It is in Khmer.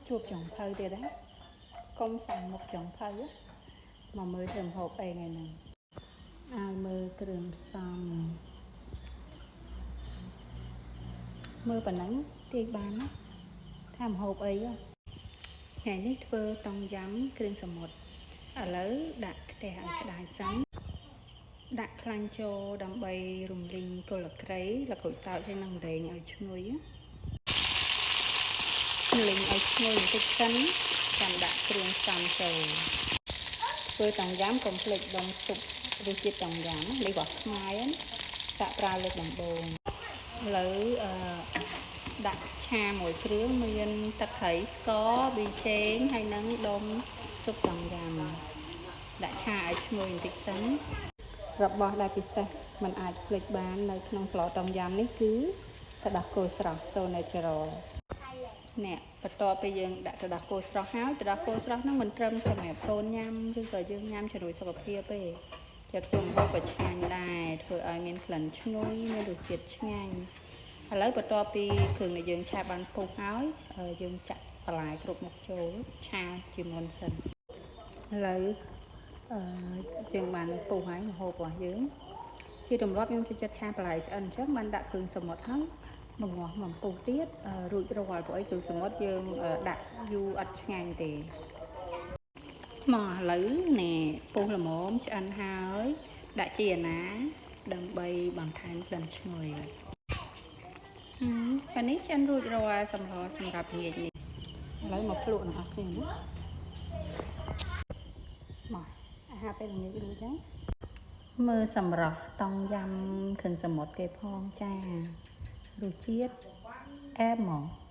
ជួបចុងភៅទៀតណាកុំសាំងមុខចុងភៅណាមកមើលធ្វើម្ហូបអីថ្ងៃហ្នឹងឲ្យមើលគ្រឿងផ្សំមើលប៉ុណ្ណឹងទាយបានណាថាម្ហូបអីហ៎ថ្ងៃនេះធ្វើតុងយ៉ាំគ្រឿងសមុទ្រឥឡូវដាក់ខ្ទះឲ្យក្តៅសិនដាក់ខ្លាញ់ចូលដើម្បីរំលីងគល់ក្រីលក្រូចសើចហើយនឹងរែងឲ្យឈ្ងុយណា លីងឲ្យឈ្ងុយបន្តិចសិនចាំដាក់គ្រឿងផ្សំចូលធ្វើតង់យ៉ាំកុំភ្លេចដុំស៊ុបរសជាតិតង់យ៉ាំនេះរបស់ខ្មែរណាដាក់ប្រើលើកដំបូងឥឡូវអឺដាក់ឆាមួយគ្រឿងមានទឹកត្រីស្ករប៊ីចេងហើយនឹងដុំស៊ុបតង់យ៉ាំដាក់ឆាឲ្យឈ្ងុយបន្តិចសិនរបស់ដែលពិសេសมันអាចភ្លេចបាននៅក្នុងស្លតង់យ៉ាំនេះគឺទឹកដោះគោស្រស់ so natural នេះបន្ទាប់ពីយើងដាក់ទឹកដោះគោស្រស់ហើយទឹកដោះគោស្រស់ហ្នឹងមិនត្រឹមសម្រាប់កូនញ៉ាំឬក៏យើងញ៉ាំជំនួយសុខភាពទេจะធ្វើម្ហូបក៏ឆ្ងាញ់ដែរធ្វើឲ្យមានក្លិនឈ្ងុយមានរសជាតិឆ្ងាញ់ឥឡូវបន្ទាប់ពីគ្រឿងដែលយើងឆាបានពុះហើយយើងចាក់បន្លែគ្រប់មុខចូលឆាជាមុនសិនឥឡូវអឺយើងបានពុះហើយម្ហូបរបស់យើងជាទម្លាប់ខ្ញុំចូលចិត្តឆាបន្លែឆ្អិនអញ្ចឹងបានដាក់គ្រឿងសមុទ្រហើយ មងាស់បំពុះទៀតរួចរាល់ព្រោះអីគ្រឿងសមុទ្រយើងដាក់យូរអត់ឆ្ងាញ់ទេមកឥឡូវណែពុះល្មមឆ្អិនហើយដាក់ជីអាណាដើម្បីបន្ថែមក្លិនឈ្ងុយហឹមប៉ានេះឆ្អិនរួចរាល់សម្លសម្រាប់ងាកនេះឥឡូវមកភ្លក់ទាំងអស់គ្នាណាមកអាហារពេលល្ងាចរួចហើយមើលសម្រស់តង់យ៉ាំគ្រឿងសមុទ្រគេផងចា រសជាតិអែមហ្មង។